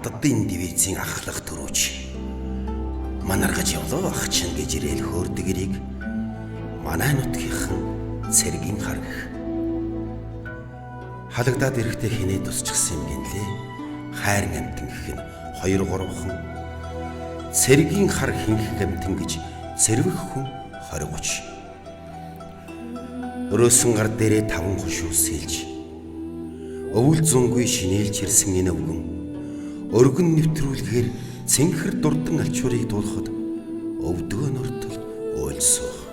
хятадын дивизийн ахлах төрүүч манаргаж явлаа ах чинь гэж ирээл хөөрдөг эрийг манай нутгийнхан цэргийн хар гэх. Халагдаад ирэхдээ хинээ тусчихсан юм гинлээ. Хайран амтан гэх нь 2 3хан. Цэргийн хар хинх амтан гэж цэрвэх хүн 20 30. Өрөөсөн гар дээрээ 5 хошуу сэлж өвөл зунгүй шинээлж ирсэн энэ өвгөн өргөн нэвтрүүлгээр цэнхэр дурдан алчуурыг дуулахад өвдгөө нортол уйлсуух.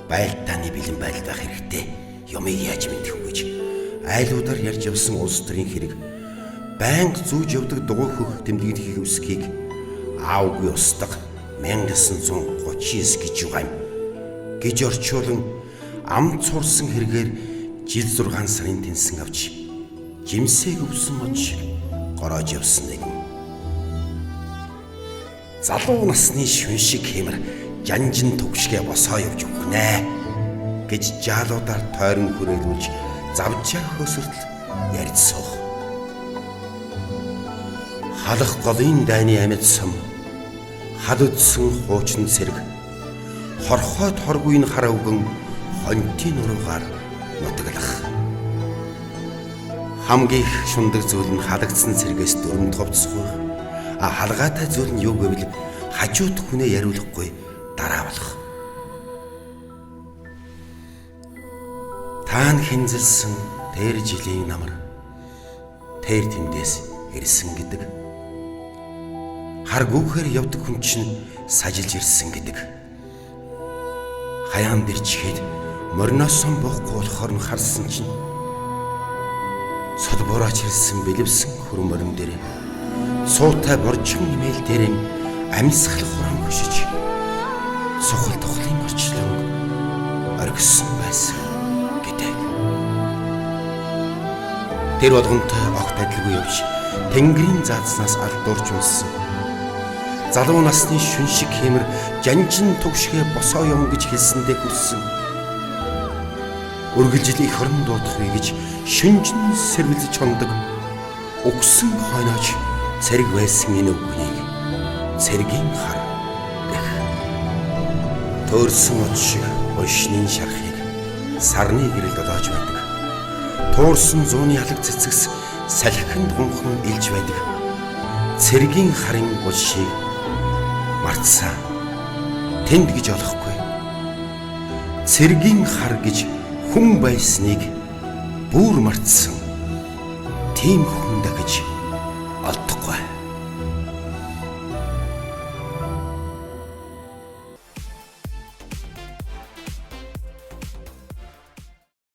Байлтааны бэлэн байдал байх хэрэгтэй. Юмыг яаж мэдэх вэ гэж айлуудаар ярьж явсан улс төрийн хэрэг байнга зүүж явдаг дугуй хөх тэмдэглэхийг өсгийг аавгүй устдаг 1939 гэж байгаа юм гэж орчуулан ам цурсан хэрэгээр жил 6 сарын тэнсэн авч жимсээ өвсөн мод шиг гороож явсан нэгэн. Залуу насны шүн шиг хэмэр жанжин төгшгээ босоо явж өгнэ гэж жаалуудаар тойрон хүрээлүүлж завжаа хөсөртөл ярьж суух. Халах голын дайны амьд сум хал үдсэн хуучин цэрэг хорхой торгуйн хар өвгөн хонтын нуруугаар нутаглах. Хамгийн их шундаг зүйл нь халагдсан цэргээс дөрөв товцсох. А халгаатай зүйл нь юу гэвэл хажууд хүнээ яриулахгүй дараавлах. Таан хинзэлсэн тэр жилийн намар тэр тэндээс ирсэн гэдэг. Хар гүхээр явдаг хүн чинь сажилж ирсэн гэдэг. Хаяан дэрчгээд мориносон боохгүй болохоор нь харсан чинь цод бураач ирсэн бэлэвсэн хөр морин дээр суутай боржин имэйл дээр амьсгал хурам хөшиж сухал тухлын орчлон оргисон байсан гэдэг. Тэр болгонтой огт адилгүй явж тэнгэрийн заадснаас алдуурч унсан. Залуу насны шүн шиг хэмэр жанжин тугшгээ босоо юм гэж хэлсэндээ хүссэн. Үргэлжил их орон дуудах вэ гэж шүнжин сэрвэлж хондог өгсөн хойнооч цэрэг байсан энэ өвгнийг цэргийн хар гэх. Төөрсөн од шиг уншны шархыг сарны гэрэл долоож байдаг. Туурсан зууны алаг цэцгс салхинд гунхан илж байдаг. Цэргийн харын булшийг мартсан. Тэнд гэж олохгүй. Цэргийн хар гэж хүн байсныг бүр мартсан. Тийм хүн дагж